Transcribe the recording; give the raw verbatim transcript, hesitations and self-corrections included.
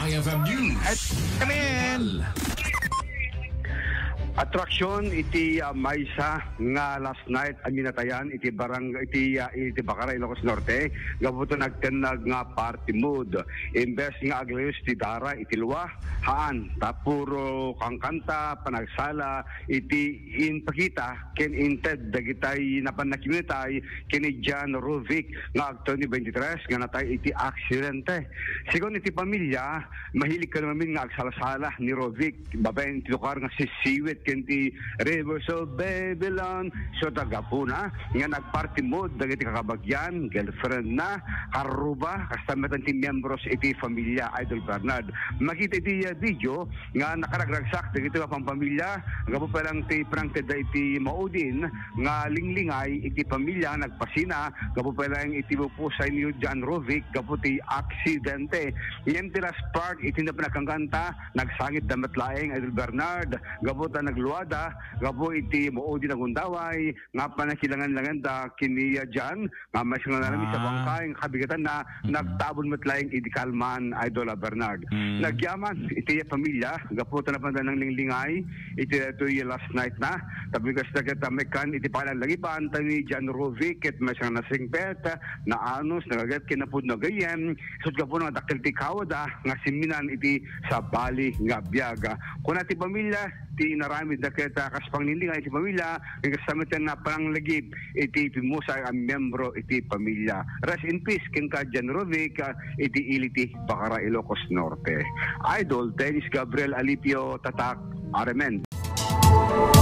F M News. At kami. Atraksyon iti, ah, maysa nga last night a minatayan iti barang-, iti, ah, iti Bacarae, Ilocos Norte, gapu ta nagtennag nga party mood. Imbes nga aglayus ti dara iti lua, haan, ta puro kankanta, panagsala, iti inpakita ken inted dagitay napan nakimitay ken ni Jan Rovic nga agtao ni twenty-three nga natay iti aksidente. Segun iti pamilya, mahilig kano amin nga agsalasala ni Rovic babaen ti lugar nga sisiwit ken ti Rivers of Babylon. So, ta gapuna nga nagparty mood dagiti kakabagian, girlfriend na, karuba, kasta met ti miyembros iti pamilya, Idol Bernard. Makita iti, uh, video nga nakaragragsak dagiti mapan pamilya, gapu pa lang ti prank da iti maudin nga linglingay iti pamilya nga nagpasina, gapu pa lang iti pupusay ni Jan Rovic, gapu ti aksidente. Ngem ti last part, iti napnakangkanta, nagsangit da met laeng, Idol Bernard, gapu ta nagluada, gapu iti maudin a gundaway, nga panakilangan-langan da ken ni Jan, nga mas nga nami sa Ah. bangkay, nga kabigatanna, Mm. nagtabon met laeng idi kalman, Idol, ah, Bernard. Mm. Nagyaman, iti pamilya, gapu ta napanda nanglinglingay, iti daytoy last night na. Tapno kasta ket, ah, maikan, iti panaglagipan, ta ni Jan Rovic, ket mas nga nasingpet, naanos, nagaget, kinapud nagayem, isut gapu nga dakkel ti kawada, nga simminan iti sabali nga biag. Kuna ti pamilya, ti inaramid da ket, ah, kas panglinglingan iti pamilya, ken kasta met ti napananglagip iti pimusay a miyembro iti pamilya. Rest in peace, kenka Jan Rovic, ah, iti ili ti Bacarae, Ilocos Norte. Idol, Dennis Gabriel Alipio, Tatak, R M N.